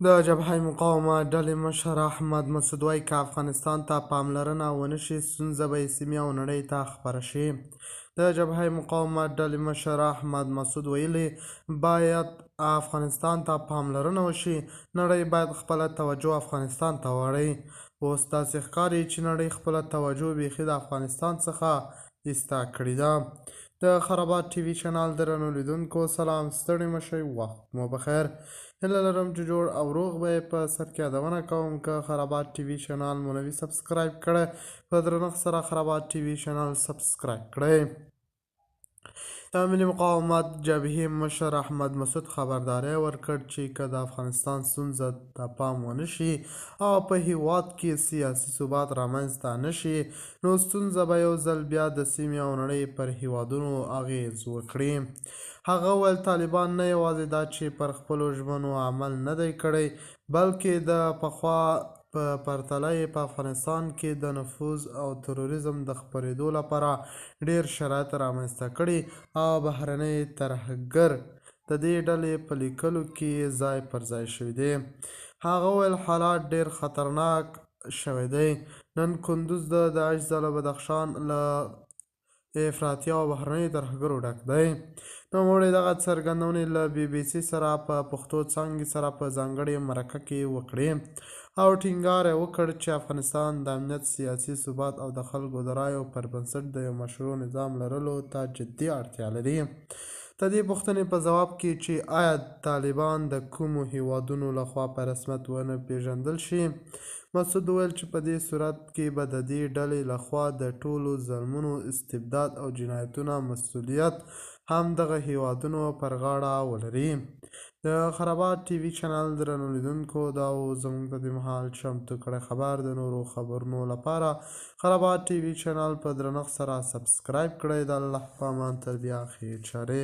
د جبهه مقاومت ډلې مشر احمد مسعود وايي، که افغانستان ته پاملرنه ونه شي، ستونزه به یې سیمې او نړۍ ته خپره شي. د جبهه مقاومت ډلې مشر احمد مسعود ویلي، باید افغانستان ته پاملرنه وشي، نړۍ باید خپله توجه افغانستان ته واړوي. اوس داسې ښکاري چې نړۍ خپله توجه بیخي د افغانستان څخه ایسته کړې ده. د خرابات ټي وي چینل درنو لیدونکو سلام، ستړي مه شئ، وخت مو بخیر. هیله لرم چې جوړ او روغ به یې. په سر کې یادونه کوم، که خرابات ټي وي چینل مو نه وي سبسکرایب کړی، په درنښت سره خرابات ټي وي چینل سبسکرایب کړئ. د ملي مقاومت جبهې مشر احمد مسعود خبرداری ورکړ چې که د افغانستان ستونزه ته پام ونه شي او په هیواد کې سیاسي ثبات رامنځته نه شي، نو ستونزه به یو ځل بیا د سیمې او نړۍ پر هیوادونو اغیز وکړي. هغه وویل، طالبان نه یوازې دا چې پر خپلو ژمنو عمل نه دی کړی، بلکې د پخوا په پرتله یې په افغانستان کې د نفوذ او تروریزم د خپرېدو لپاره ډېر شرایط رامنځته کړي او بهرني ترهګر د دې ډلې په لیکلو کې ځای پر ځای شوي دي. هغه وویل، حالات ډېر خطرناک شوی دی. نن کندوز د داعش ځاله، بدخشان له افراطي او بهرنیو ترهګرو ډک دی. نوموړي دغه څرګندونې له بي بي سي سره په پښتو څانګې سره په ځانګړې مرکه کې وکړې او ټینګار یې وکړ چې افغانستان د امنیت، سیاسي ثبات او د خلکو د رایو پر بنسټ د یو مشروع نظام لرلو ته جدي اړتیا لري. د دې پوښتنې په ځواب کې چې ایا طالبان د کومو هیوادونو لخوا په رسمیت ونه پیژندل شي، مسعود وویل چې په دې صورت کې به د دې ډلې لخوا د ټولو ظلمونو، استبداد او جنایتونو مسؤلیت هم دغه هیوادونو پر غاړه ولري. د خرابات ټي وي چینل درنو لیدونکو، دا و زموږ د دې مهال چمتو کړی خبر. د نورو خبرونو لپاره خرابات ټي وي چینل په درنښت سره سبسکرایب کړئ. د الله په امان، تر بیا ښې چارې.